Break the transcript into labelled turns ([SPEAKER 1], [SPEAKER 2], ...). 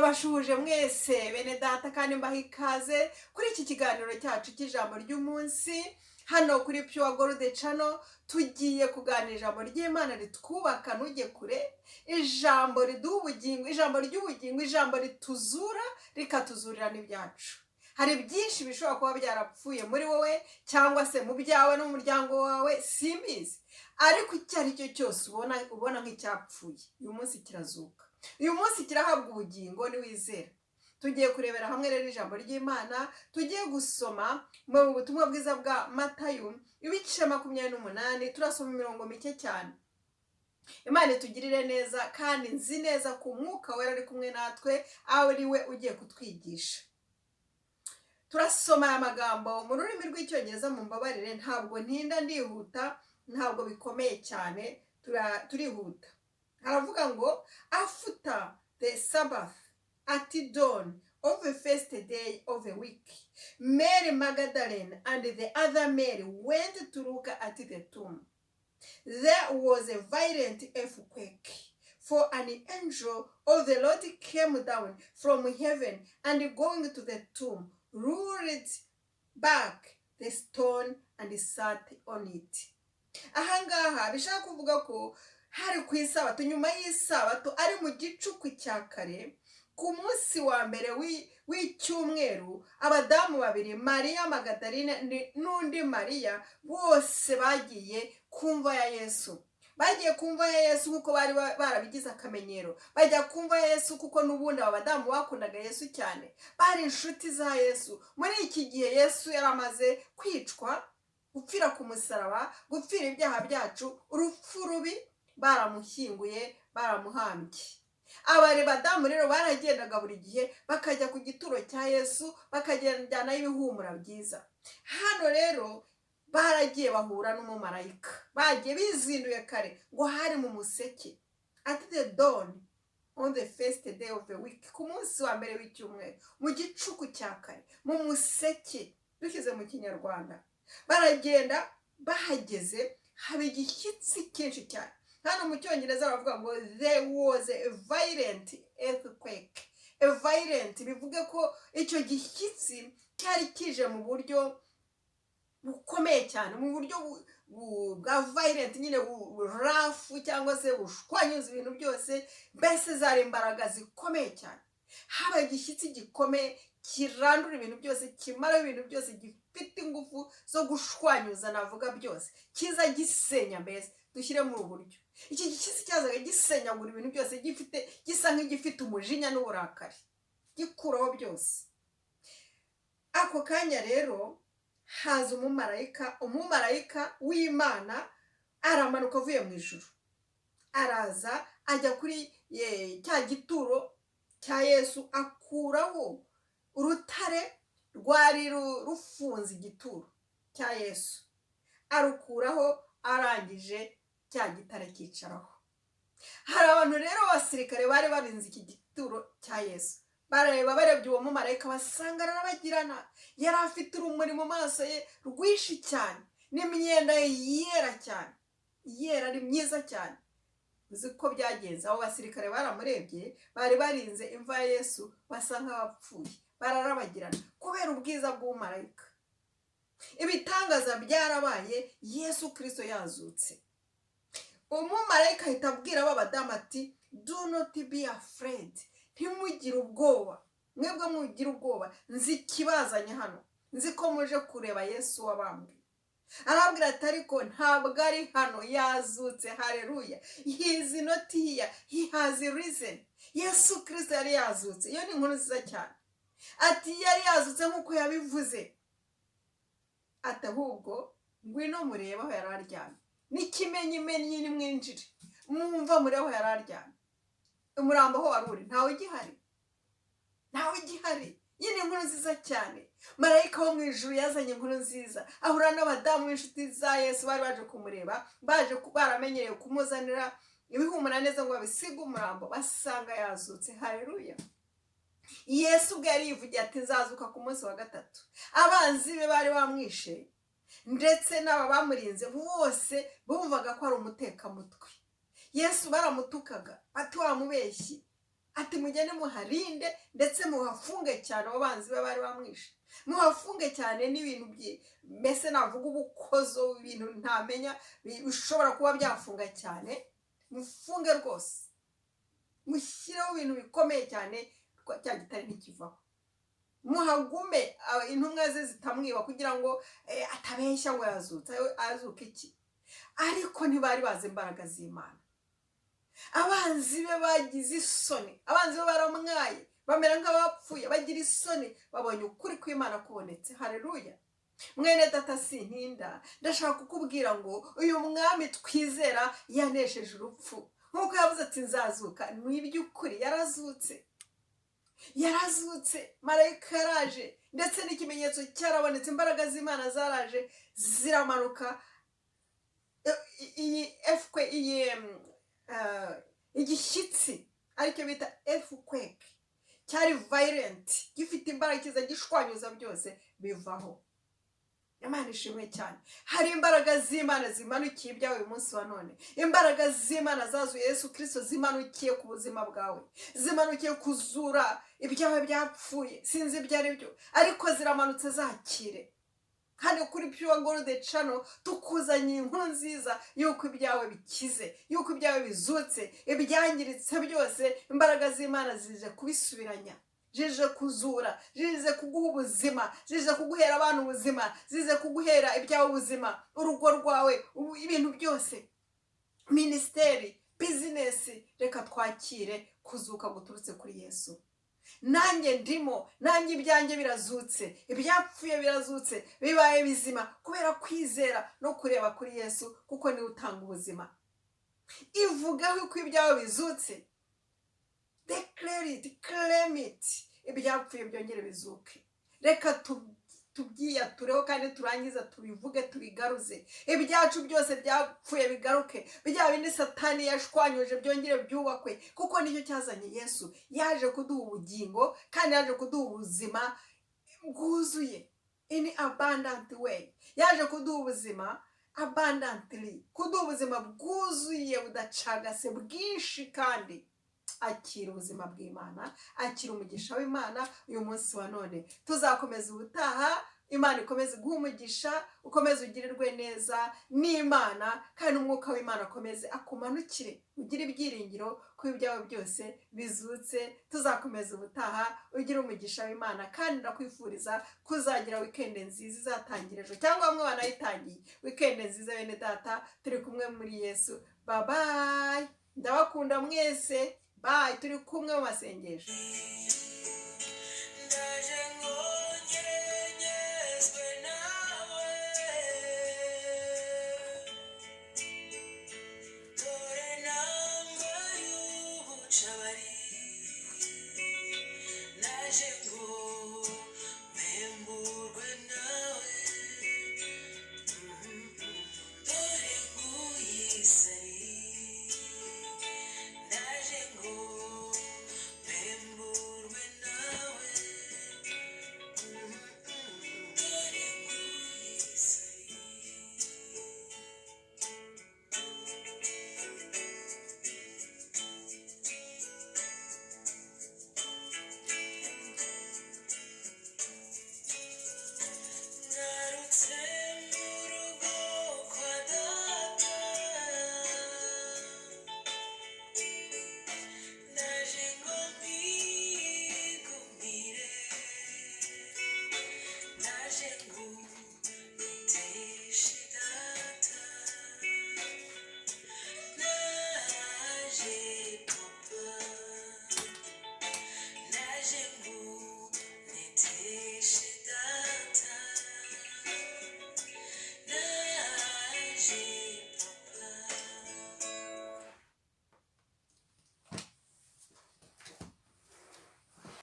[SPEAKER 1] Ndabashuhuje mwese bene data kandi mbaha ikaze kuri iki kiganiro cyacu cy'ijambo ry'umunsi hano kuri Pure Gold Channel. Tugiye kuganira ijambo ry'Imana ritwubaka, ntujye kure, ijambo riduha ubugingo, ijambo ry'ubugingo, ijambo rituzura rikatuzurira n'ibyacu. Hari byinshi bishobora kuba byarapfuye muri wowe cyangwa se mu byawe n'umuryango wawe, simbizi, ariko icyo ari cyo cyose ubona nk'icyapfuye, uyu munsi kirazuka, uyu munsi kirahabwa ubugingo niwizera. Tugiye kurebera hamwe rero ijambo ry'Imana tugiye gusoma mu Butumwa Bwiza bwa Matayo, ibice 28. Turasoma imirongo mike cyane. Imana itugirire neza, kandi nzi neza ko Umwuka Wera ari kumwe natwe, aho ari we ugiye kutwigisha. Turasoma aya magambo mu rurimi rw'Icyongereza, mu mbabarire, ntabwo ntinda, ndihuta, ntabwo bikomeye cyane, turihuta. Haravuga ngo: "After the Sabbath, at dawn of the first day of the week, Mary Magdalene and the other Mary went to look at the tomb. There was a violent earthquake, for an angel of the Lord came down from heaven and, going to the tomb, rolled back the stone and sat on it." Ahangaha bishaka kuvuga ko hari ku isabato, nyuma y'isabato, ari mu gicuku cya kare ku munsi wa mbere w'icyumweru, abadamu babiri, Mariya Magdalene n'undi Mariya, bose bagiye ku mva ya Yesu. Bagiye ku mva ya Yesu nk'uko bari barabigize akamenyero, bajya ku mva ya Yesu kuko n'ubundi aba badamu bakundaga Yesu cyane, bari inshuti za Yesu. Muri iki gihe Yesu yari amaze kwicwa, gupfira ku musaraba, gupfira ibyaha byacu, urupfu rubi, baramushyinguye, baramuhambye. Aba badamu rero baragendaga buri gihe bakajya ku gituro cya Yesu, bakajyanayo ibihumura byiza. Hano rero baragiye bahura n'umumarayika. Bagiye bizinduye kare, ngo hari mu museke, at the dawn on the first day of the week, ku munsi wa mbere w'icyumweru, mu gicuku cya kare, mu museke dushyize mu Kinyarwanda. Baragenda, bahageze haba igishyitsi cyinshi cyane. Hano mu Cyongereza baravuga ngo "There was a violent earthquake." A violent bivuge ko icyo gishyitsi cyari kije mu buryo bukomeye cyane, mu buryo bwa violent nyine, rough cyangwa se bushwanyuza ibintu byose. Mbese zari imbaraga zikomeye cyane. Haba igishyitsi gikomeye kirandura ibintu byose, kimaraho ibintu byose, gifite ingufu zo gushwanyuza, navuga byose, kiza gisenya. Mbese dushyire muri ubu buryo, iki gishyitsi cyazaga gisenyagura ibintu byose, gifite, gisa nk'igifite umujinya n'uburakari, gikuraho byose. Ako kanya rero haza umumarayika, umumarayika w'Imana aramanuka avuye mu ijuru, araza ajya kuri cya gituro cya Yesu, akuraho urutare rwari rufunze igituro cya Yesu, arukuraho. Arangije cya gitare cyicaraho. Hari abantu rero b'abasirikare bari barinze iki gituro cya Yesu. Barareba, barebye uwo mumarayika basanga ararabagirana, yari afite urumuri mu maso ye rwinshi cyane, n'imyenda ye yera cyane, yera, ari myiza cyane. Uzi ko byagenze? Abo basirikare baramurebye, bari barinze imva ya Yesu, basa nk'abapfuye, bararabagirana kubera ubwiza bw'umumarayika. Ibitangaza byarabaye, Yesu Kirisito yazutse. Umumarayika ahita abwira ba badamu ati: "Do not be afraid, ntimugire ubwoba, mwebwe mugire ubwoba, nzi ikibazanye hano, nzi ko muje kureba Yesu wabambwe." Arabwira ati: "Ariko ntabwo ari hano, yazutse." Hareruya! He is not here, he has risen. Yesu Kirisito yari yazutse. Iyo ni inkuru nziza cyane. Ati: "Yari yazutse nk'uko yabivuze." Ati: "Ahubwo ngwino murebe aho yari aryamye, n'ikimenyimenyi nimwinjire mwumva murebe aho yari aryamye." Umurambo aho wari uri ntawe ugihari, ntawe ugihari. Iyi ni inkuru nziza cyane. Marayika wo mu ijuru yazanye inkuru nziza, ahura n'abadamu b'inshuti za Yesu bari baje kumureba, baje baramenyereye kumuzanira ibihumura neza ngo babisige umurambo, basanga yazutse. Hareruya! Yesu ubwe yari yivugiye ati: "Nzazuka ku munsi wa gatatu." Abanzi be bari bamwishe ndetse n'aba bamurinze bose bumvaga ko ari umutekamutwe. Yesu baramutukaga bati: "Wamubeshyi." Ati: "Mugende muharinde, ndetse muhafunge cyane." Abo banzi be bari bamwishe, muhafunge cyane n'ibintu mbese navuga ubukozo, ibintu ntamenya bishobora kuba byafunga cyane. Mufunge rwose, mushyireho ibintu bikomeye cyane, cya gitare ntikivaho. Muhagume, intumwa ze zitamwiba, kugira ngo atabeshya ngo yazutse. Azuka iki? Ariko ntibari bazi imbaraga z'Imana. Abanzi be bagize isoni, abanzi be baramwaye, bamera nk'abapfuye, bagira isoni babonye ukuri kw'Imana kubonetse. Hareruya! Mwene data, sintinda, ndashaka kukubwira ngo uyu mwami twizera yanesheje urupfu. Nk'uko yavuze ati: "Nzazuka," ni iby'ukuri yarazutse, yarazutse. Marayika yaraje, ndetse n'ikimenyetso cyarabonetse. Imbaraga z'Imana zaraje ziramanuka. Iyi earthquake, iyi igishyitsi aricyo bita earthquake, cyari violent, gifite imbaraga, kiza gishwanyuza byose, bivaho. Imana ishimwe cyane. Hari imbaraga z'Imana zimanukiye ibyawe uyu munsi wa none. Imbaraga z'Imana zazuye Yesu Kirisito zimanukiye ku buzima bwawe, zimanukiye kuzura ibyawe byapfuye. Sinzi ibyo ari byo, ariko ziramanutse, zakire. Hano kuri Pure Gold Channel tukuzaniye inkuru nziza y'uko ibyawe bikize, y'uko ibyawe bizutse. Ibyangiritse byose, imbaraga z'Imana zije kubisubiranya, zije kuzura, zije kuguha ubuzima, zije kuguhera abana ubuzima, zije kuguhera ibyawe ubuzima, urugo rwawe, ibintu byose, ministry, business. Reka twakire kuzuka guturutse kuri Yesu. Nanjye ndimo, nanjye ibyanjye birazutse, ibyapfuye birazutse, bibaye bizima kubera kwizera no kureba kuri Yesu, kuko niwe utanga ubuzima. Ivugaho ko ibyawe bizutse. Declare it, claim it. Ibyapfuye byongere bizuke. Reka tubyiyatureho kandi turangiza tubivuge, tubigaruze. Ibyacu byose byapfuye bigaruke, bya bindi Satani yashwanyuje byongere byubakwe, kuko nicyo cyazanye Yesu. Yaje kuduha ubugingo kandi yaje kuduha ubuzima bwuzuye, in abundant way. Yaje kuduha ubuzima abundantly, kuduha ubuzima bwuzuye, budacagase, bwinshi. Kandi akira ubuzima bw'Imana, akira umugisha w'Imana uyu munsi wa none. Tuzakomeza ubutaha. Imana ikomeze guha umugisha, ukomeze ugirirwe neza n'Imana, kandi umwuka w'Imana akomeze akumanukire, ugire ibyiringiro ko ibyawe byose bizutse. Tuzakomeza ubutaha. Ugire umugisha w'Imana, kandi ndakwifuriza kuzagira weekend nziza izatangira ejo, cyangwa bamwe banayitangiye. Weekend nziza, bene data. Turi kumwe muri Yesu. Bye bye, ndabakunda mwese. Bye, turi kumwe mu masengesho.